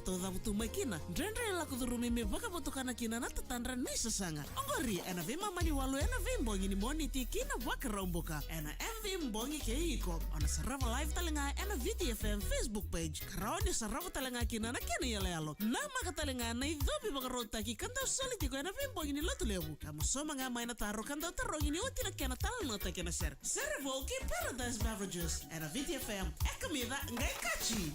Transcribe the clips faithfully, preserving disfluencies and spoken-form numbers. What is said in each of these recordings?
Taucavutu mai kina, dredre e lako curumi me vakavotukana kina na tatadra ni sasaga. Oqori ena veimama ni walu ena veibogi ni Moniti ki na Vakaraubuka. Ena M V Bogi kei iko. O na sarava live tale ga ena Viti F M Facebook page. Ka rawa ni sarava tale ga kina na kena iyaloyalo. Namaka tale ga na icovi vakarautaki ka dau soli tiko ena veibogi ni Lotu Levu. Ka mo sauma ga mai na taro ka dau tarogi ni oti na kena talanoataki ena sere. Sere vou kei Paradise Beverages. Ena Viti F M. E kamica, qai kaci.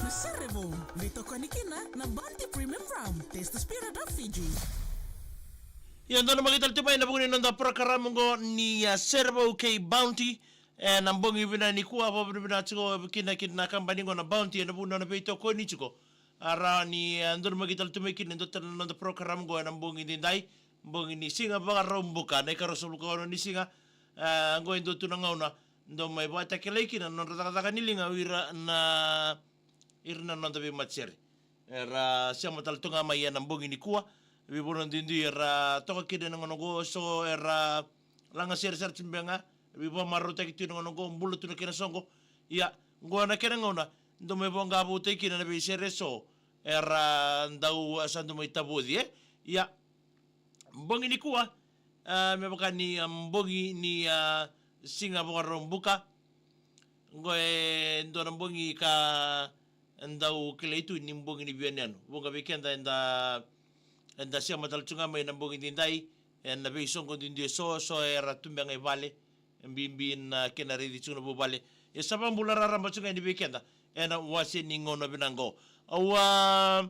Na sere vou, veitokoni kina na Bounty Premium Rum. Taste the spirit of Fiji. Ia, dou nanuma tale tu mai na vuku ni noda porokaramu oqo ni, a, sere vou kei Bounty. E, na bogi vinaka nikua, vakavinavinaka tiko kina, kina na kabani oqo na Bounty, ena vuku ni nona veitokoni tiko. A, rawa ni, a, dou nanuma tale tu mai kina e dua tale na noda porokaramu oqo ena bogi edaidai, bogi ni siga Vakaraubuka, na ikaruasagavulu ka ono ni siga. A, oqo e dua tu na gauna dau mai vakatakilai kina na nodra cakacaka ni liga o ira na, ira na noda veimatasere. Era sema tale tu ga mai ena bogi nikua. Veivanua duidui era toka kina ena gauna oqo, so era lagasere sara tu beka ga. Veivakamarautaki tu ena gauna oqo, bula tu na kena soqo. Ia, oqo na kena gauna dau mai vakavoutaki kina na veisere eso era dau, a, sa dau mai tavoci, e. Ia, bogi nikua, a, me vaka ni, a, bogi ni, a, Siga Vakaraubuka. Oqo e dua na bogi ka dau kilai tu ni bogi ni veiyanuyanu. Vuqa vei keda eda, eda sema tale tu ga mai na bogi daidai ena veisoqo duidui eso, so era tu beka ga i vale, e bibi na kena raici tu na vuvale. E sa vakabula raraba tu ga yani vei keda ena wase ni gauna vinaka oqo. Au, a,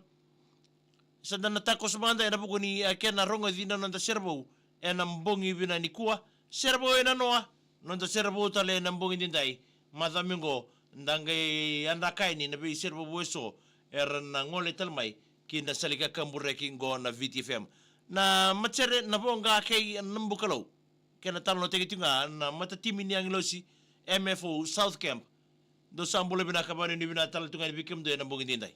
sa da na takoso mada ena vuku ni, a, kena rogoci na noda sere vou ena bogi vinaka nikua. Sere vou ena noa, noda sere vou tale ena bogi daidai. Macawa mai oqo da qai yadra ka yani na veisere vou eso era na gole tale mai ki na sala ni kakaburaki oqo na Viti F M. Na matasere na Voqa kei Nabukalou. Kena talanoataki tu ga na matatimi ni agilosi M F O South Camp. Dou sa bula vinaka, vakanuinui vinaka tale tu ga yani vei kemudou ena bogi daidai.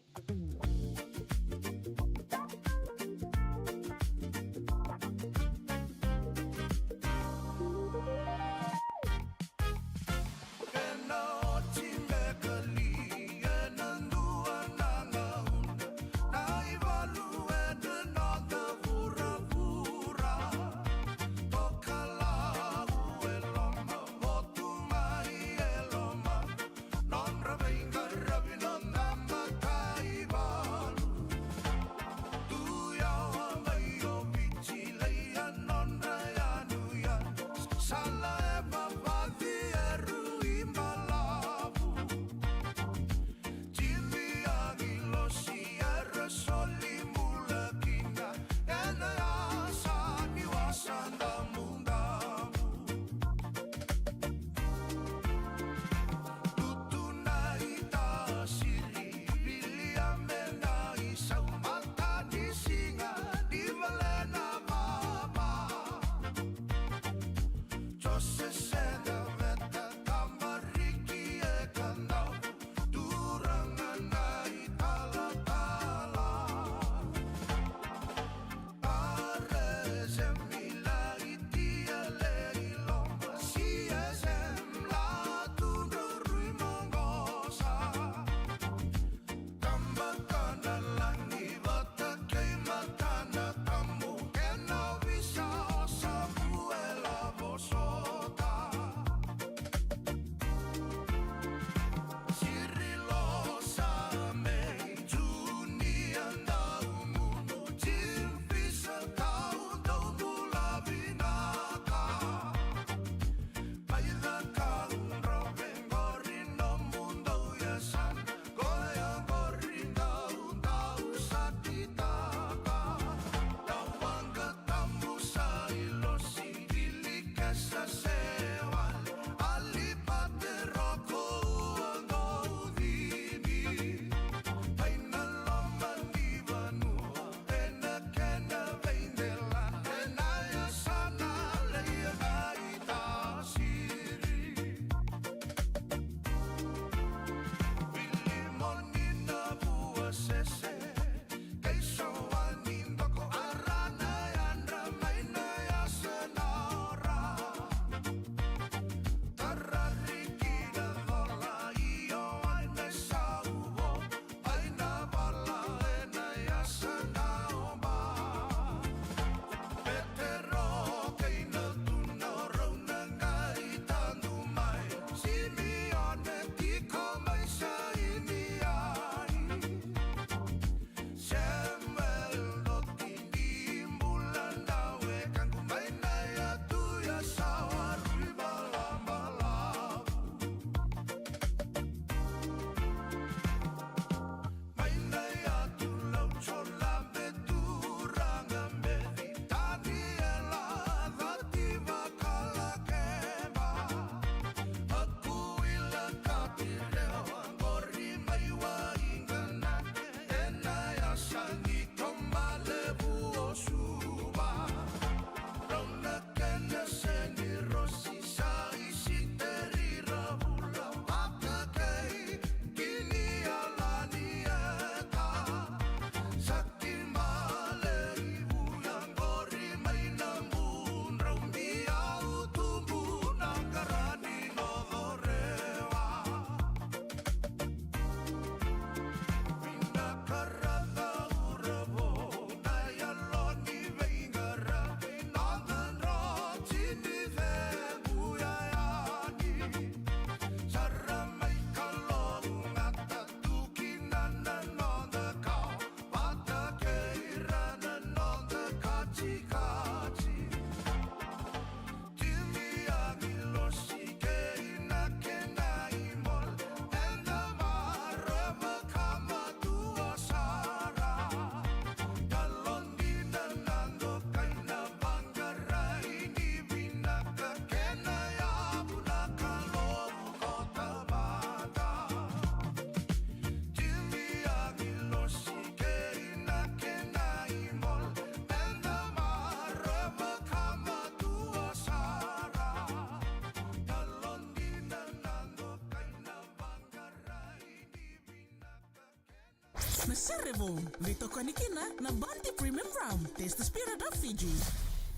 Na sere vou, veitokoni kina na Bounty Premium Rum. Taste the spirit of Fiji.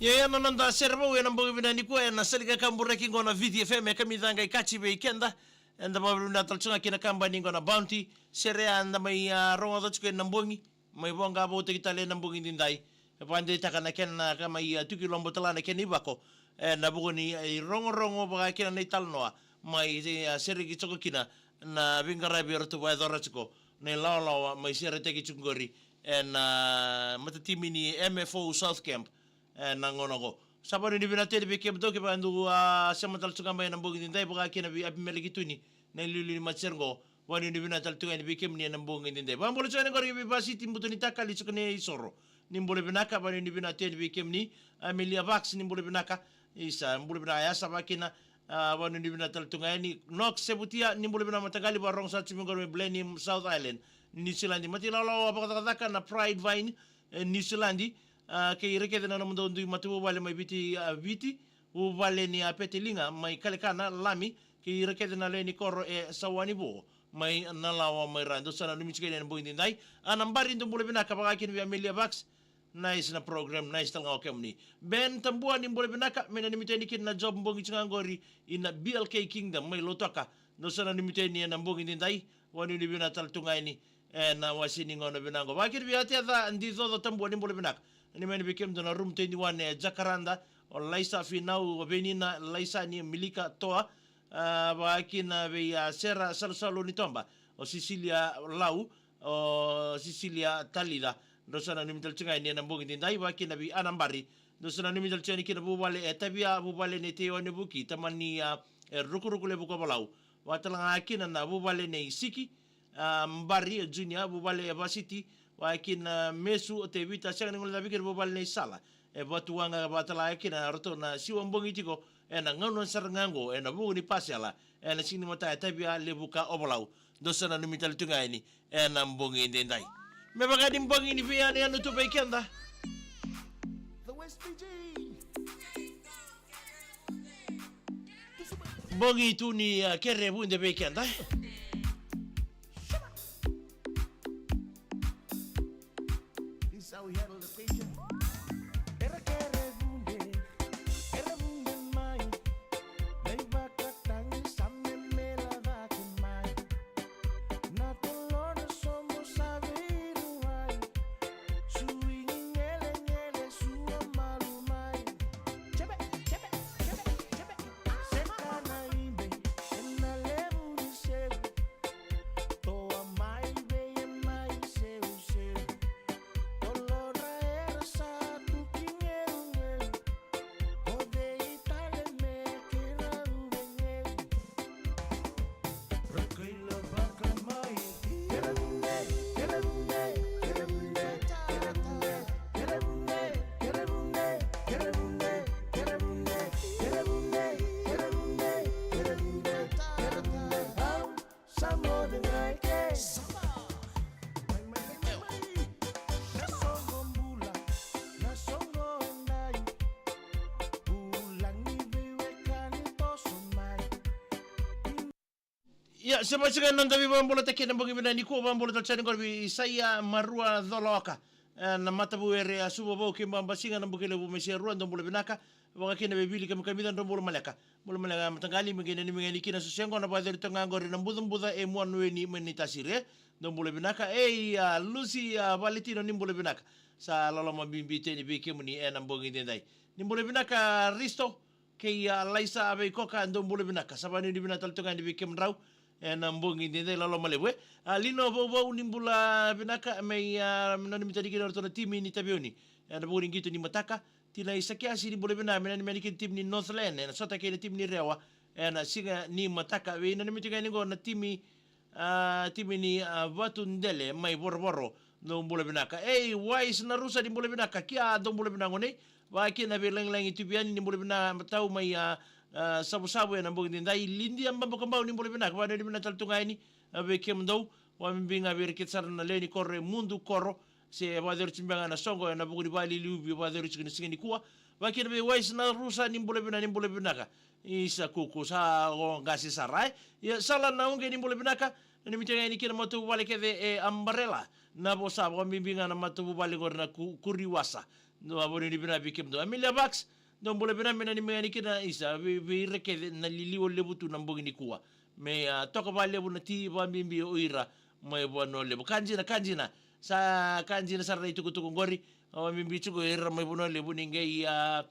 Ia, ia na noda sere vou ena bogi vinaka nikua ena sala ni kakaburaki qo na Viti F M e kamica qai kaci vei keda. Eda vakavinavinaka tale tu ga kina kabani qo na Bounty. Sere ya eda mai, a, rogoca tiko ena bogi. Mai voqa voutaki tale ena bogi nidai. E vakadeitaka na kena ka mai, a, tuki lobo tala na kena ivako. Ena vuku ni, e, irogorogo vaka kina na italanoa. Mai, e, a, sereki tiko kina na veiqaravi eratou vakayacora tiko na ilawalawa mai seretaki tiko qori ena, a, matatimi ni M F O South Camp. Ena gauna qo. Sa vakanuinui vinaka tale vei kemudou kevaka dou a sema tale tu ga mai ena bogi nidai vaka kina vei Apimeleki Tuni na iliuliu ni matasere qo. Vakanuinui vinaka tale tu ga yani vei kemuni ena bogi nidai. Vakabula tu yani qori vei Vasiti Buto ni Takali tiko ni Isoro. Ni bula vinaka, vakanuinui vinaka tu yani vei kemuni. Amelia Vax ni bula vinaka. Isa, bula vinaka ya sa vakina. A, vakanuinui vinaka tale tu ga yani. Nox Sevutia ni bula vinaka mataqali, vakarogo sa tu mai qori mai Blenheim, South Island, New Zealand. Matai lawalawa vakacakacaka na Pride Vine, e, New Zealand. A, kei ira kece na nomudou dui matavuvale mai Viti, a, Viti, vuvale ni a Peteliga mai Kalekana, Lami, kei ira kece na lewe ni koro e Sawani Vo mai Nalawa mai ra. Dou sa nanumi tiko yani ena bogi nidai. A, na Bari, dou bula vinaka, vaka kina vei Amelia Vax. Nice na program, nice tale ga o kemuni. Ben Tabua ni bula vinaka, me nanumi tiko yani kina na job bogi tiko ga qori ina B L K Kingdom mai Lautoka. Dou sa nanumi tiko yani ena bogi nidai, vakanuinui vinaka tale tu ga yani. Ena wase ni gauna vinaka qo. Vaka kina vei Ateca Dicoco Tabua ni bula vinaka. Ni mani vei kemudou na room twenty-one e Jacaranda, o Laisa Finau, o Venina, Laisa ni Milika Toa, a, vaka kina vei a Sera Salusalu ni Toba, o Sisilia Lau, o Sisilia Talica. Dou sa nanumi tale tu ga yani ena bogi nidai, vaka kina vei Ana Bari. Dou sa nanumi tale tu yani kina vuvale e Tavia, vuvale nei Teione Vuki, tamani, a, e Rukuruku Levu ko Valau. Vaka tale ga kina na vuvale nei Siki, a, Bari Junior, vuvale e Vasiti, vaka kina Mesu o Tevita, sega ni guilecavi kina vuvale nei Sala e Vatuwaqa, vaka tale ga kina ratou na siwa bogi tiko ena gauna sara ga qo ena vuku ni pasela ena siga ni mataka e Tavia Levuka Ovalau. Dou sa nanumi tale tu ga yani ena bogi edaidai. Me vaka ni bogi ni veiyanuyanu tu vei keda. The West Fiji. Bogi tu ni, a, kere vude vei keda. This is how we handle the occasion. Era kere vude, era vude mai. Na ivakatagi sa me mela cake mai. Na tolona sobo sa veiruai. Suigi ngelegele sua malu mai. Jebe, jebe, jebe, jebe. Seka na ibe ena levu ni seu. Toa mai vei e mai seuseu. Tolona era sa tuki ngeugeu. O cei tale me keirau vegeu. Ia, se vasiga na davi vakabolataki ena bogi vinaka nikua, vakabola tale tiko yani qori vei Isaia Marua Colaoka. E, na matavuvale e Suva Vou kei Babasiga, na Bukelevu mai Serua, dou bula vinaka. Vaka kina vei Vili Kamikamica, dou bula maleka. Bula maleka mataqali, me qai nanumi ga yani kina so se qo na vakayacori toka ga qori na bucabuca e Muanueni mai Naitasiri. Dou bula vinaka. Ei, a, Lusi, a, Valetino, ni bula vinaka. Sa loloma bibi tu yani vei kemuni ena bogi edaidai. Ni bula vinaka Risto. Kei, a, Laisa Veikoka, dou bula vinaka. Sa vakanuinui vinaka tale tu ga yani vei kemudrau ena bogi edaidai, loloma levu, e. A, Lino Vauvau, ni bula vinaka, me, a, nanumi tale kina o ratou na timi ni Taveuni ena vuku ni qito ni mataka. Tina Isakiasi, ni bula vinaka, me nanumi yani kina timi ni Northland ena sota kei na timi ni Rewa ena siga ni mataka. Veinanumi tiko yani qo na timi, a, timi ni, a, Vatudele mai Vorovoro. Dou bula vinaka. Ei, Wise Narusa, ni bula vinaka. Kia, dou bula vinaka gone. Vaka kina vei Lagilagi Tuviani, ni bula vinaka tau mai, a, a, Savusavu ena bogi edaidai. Lidia Babakabau, ni bula vinaka. Vakanuinui vinaka tale tu ga yani, a, vei kemudou. Vakabibi ga vei ira kece sara na lewe ni koro e Mudu Koro. Se vakayacori tiko beka ga na soqo ena vuku ni vakaliliuvi vakayacori tiko ena siga nikua. Vaka kina vei Wise Narusa, ni bula vinaka, ni bula vinaka. Isa Kuku, sa qo qase sara, e. Ia, Sala Nauqe, ni bula vinaka. Nanumi tiko ga yani kina matavuvale kece e Umbrella. Na vosa vakabibi ga na matavuvale qori na ku-, Kuriwasa. Dou a vanuinui vinaka vei kemudou. Amelia Vax, dou bula vinaka, me nanumi yani kina isa, vei, vei ira kece na liliwa levu tu na bogi nikua. Me, a, toka vakalevu na ti vakabibi o ira mai Vanua Levu. Ka dina, ka dina. Sa ka dina sara na itukutuku qori. Vakabibi tiko ira mai Vanua Levu ni qai, a,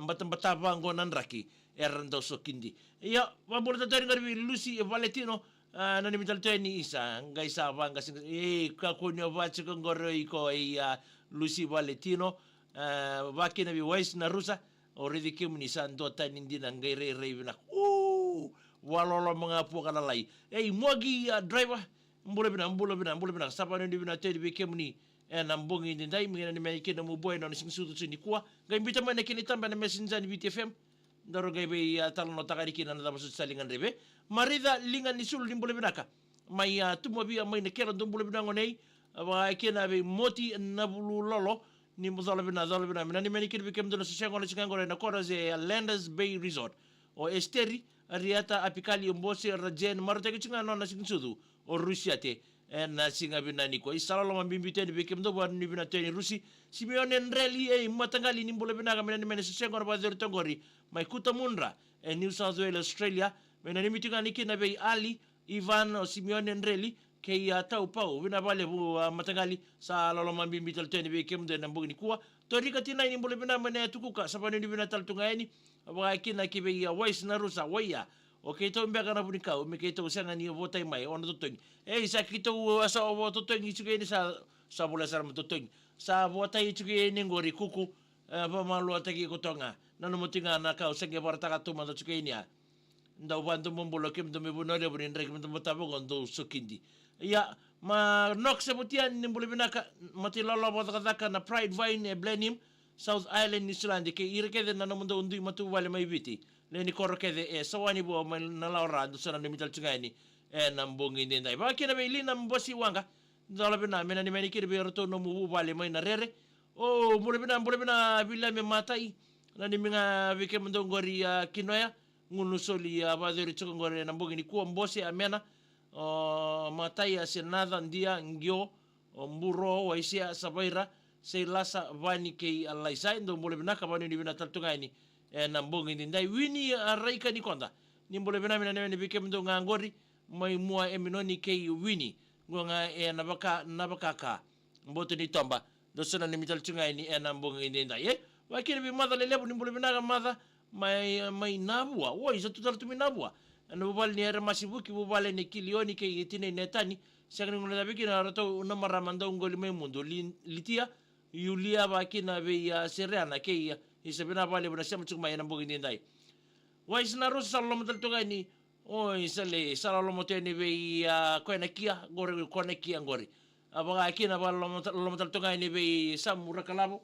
batabata vaqo na draki. Era dau sokidi. Ia, vabula tale tu yani qori vei Lucy Valentino, a, nanumi tale tu yani isa, qai sa vaqaqa, e, kakua ni o vaka tiko qori o iko, e, a, Lucy Valentino, a, vakina vei Wise na Rusa, o raici kemuni sa duatani dina, qai rairai vinaka. U, vakaloloma ga, puaka lalai. Ei, Mogi, a, driver, bula vinaka, bula vinaka, bula vinaka, sa vanuinui vinaka tu yani vei kemuni, ena bogi edaidai, me nanumi yani kina nomu boy ena nona siga sucu nikua. Qai biuta mai na kena itaba ena Messenger ni Viti F M. Daru qai vei, a, talanoataka yani kina na cava sucu sa liga dreve. Marica Liga ni Sulu, ni bula vinaka. Mai, a, Tumavia, mai Nakelo, dou bula vinaka gone. A, vaka kina vei Moti Navululolo, ni mo cola vinaka, cola vinaka. Me nanumi yani kina vei kemudou na sosea gona siga qori ena Coral se, a, Landers Bay Resort. O Esteri, Arieta, Apikali, o Bose, Rajen, marautaki tiko ga na nona siga sucu o Rusiate. Ena siga vinaka nikua. Isa, loloma bibi tu yani vei kemudou, vanuinui vinaka tu yani Rusi. Simeone Dreli, e, mataqali, ni bula vinaka, me nanumi yani na sosea gona vakayacori tu qori mai Cootamundra, e, New South Wales, Australia. Me nanumi tiko ga yani kina vei Ali, Ivan, o Simeone Dreli kei, a, Tau Pau. Vinaka vakalevu, a, mataqali, sa loloma bibi tale tu yani vei kemudou ena bogi nikua. Torika Tinai, ni bula vinaka mai na Yatu Kuka, sa vanuinui vinaka tale tu ga yani. Vaka kina ki vei, a, Wise na Rusa, Waia. O keitou beka na vunikau, me keitou sega ni votai mai, o na totogi. Ei, sa keitou, a, sa vototogi tiko yani, sa, sa vola sara me totogi. Sa votai tiko yani qori Kuku, e, vakamaluataki koto ga. Nanuma tiko ga na ka au se qai vakaraitaka tu mada tiko yani, a. Dau vakadomobula kemudou mai Vanua Levu ni draki mada, mada vaqo dou sokidi. Ia, ma Knox e Votia, ni bula vinaka, matai loloma vakacakacaka na Pride Vine e Blenheim, South Island, New Zealand, kei ira kece na nomudou dui matavuvale mai Viti. Lewe ni koro kece e Sawani, Vua, mai Nalawa, Ra, dou sa nanumi tale tu ga yani ena bogi edaidai. Vaka kina vei Lina Bosiwaqa, cola vinaka, me nanumi yani kina vei iratou nomu vuvale mai Narere. O, bula vinaka, bula vinaka, Viliame Matai, nanumi ga vei kemudou qori, a, Kinoya, gunu soli, a, vakayacori tiko qori ena bogi nikua, Bose, Amena, o Matai, Asenaca, Dia, Qio, o Buro, Waisea, Savaira, Seilasa, Vani kei Alaisai, dou bula vinaka, vanuinui vinaka tale tu ga yani ena bogi edaidai. Wini, a, Raika Nikoda, ni bula vinaka, me nanumi yani vei kemudou ga qori mai Mua, Eminoni kei Wini, qo ga ena vaka, na vakaka. Boto ni toba, dou sa nanumi tale tu ga yani ena bogi edaidai, e. Vaka kina vei Maca Lelevu, ni bula vinaka Maca, mai, mai Navua. Oi, sa tu tale tu mai Navua. Ena vuvale ni Eremasi Vuki, vuvale ni Kilioni kei Tinai Netani. Sega ni guilecavi kina ratou na marama dau qoli mai mudu, Li-, Litia, Yulia, vaka kina vei, a, Sereana kei, a, isa, vinaka vakalevu na sema tiko mai ena bogi edaidai. Wise na Rusa, sa loloma tale tu ga yani. Oi, sa le, sa loloma tu yani vei, a, koya na kia qori, koya na kia qori. A, vaka kina, vakaloloma ta-, loloma tale tu ga yani vei Samu Rakalavo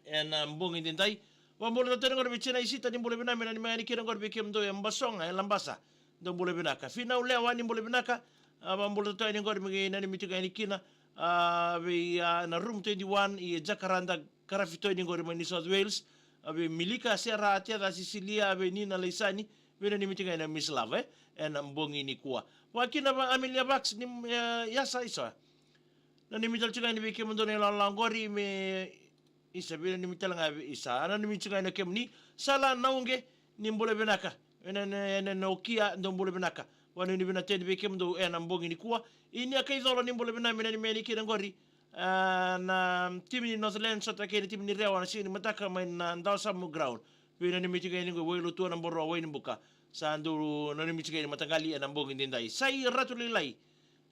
ena bogi edaidai. Vabula tale tu yani qori vei Jina Isita, ni bula vinaka, me nanumi yani kina qori vei kemudou e Basoga, e Labasa. Dou bula vinaka. Finau Lewa, ni bula vinaka. A, vabula tale tu yani qori me nanumi tiko yani kina, a, vei, a, na Room twenty-one e Jacaranda, Karafitoni qori mai New South Wales. A, vei Milika, Sera, Teca, Sisilia, vei Nina, Laisani, vei nanumi tiko yani Miss Love, e, ena bogi nikua. Vaka kina vei Amelia Vax, ni, e, Yasa, isa. Nanumi tale tiko yani vei kemudou na ilawalawa qori me isa, vei nanumi tale ga vei isa. Nanumi tiko yani o kemuni Sala Nauqe, ni bula vinaka. Ena, ena, ena Nokia, dou bula vinaka. Vanuinui vinaka tu yani vei kemudou ena bogi nikua. Inia Kaicolo, ni bula vinaka, me nanumi yani kina qori, a, na timi ni Northland Sota kei na timi ni Rewa na siga ni mataka mai na Dalasamu Ground. Vei nanumi tiko yani qo Wailotua, na Boroa, Wainibuka. Sa dou nanumi tiko yani mataqali ena bogi edaidai. Sai Ratu Lailai,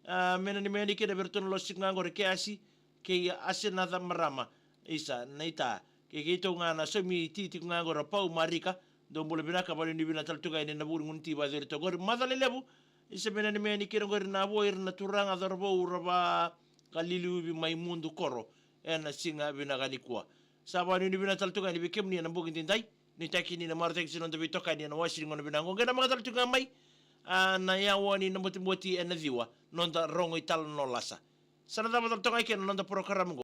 a, me nanumi yani kina vei iratou na lositiko ga qori, Keasi kei Asenaca, marama, isa, na ita. Kei keitou ga na saumi ti tiko ga qori, Pau, Marika, dou bula vinaka, vanuinui vinaka tale tu ga yani na vuku ni gunu ti vakayacori tu qori. Maca Lelevu, isa, me nanumi yani kina qori na vo ira na turaga, cauravou, ra vakaliliuci mai Mudukoro ena siga vinaka nikua. Sa vanuinui vinaka tale tu ga yani vei kemuni ena bogi edaidai. Nuitaki ni na marautaki tiko na noda veitokani ena wase ni gauna vinaka qo. Qai namaka tale tu ga mai, a, na yawa ni na botiboti ena ciwa, noda rogo italanoa lasa. Sa na cava tale toka ga kina na noda porokaramu qo.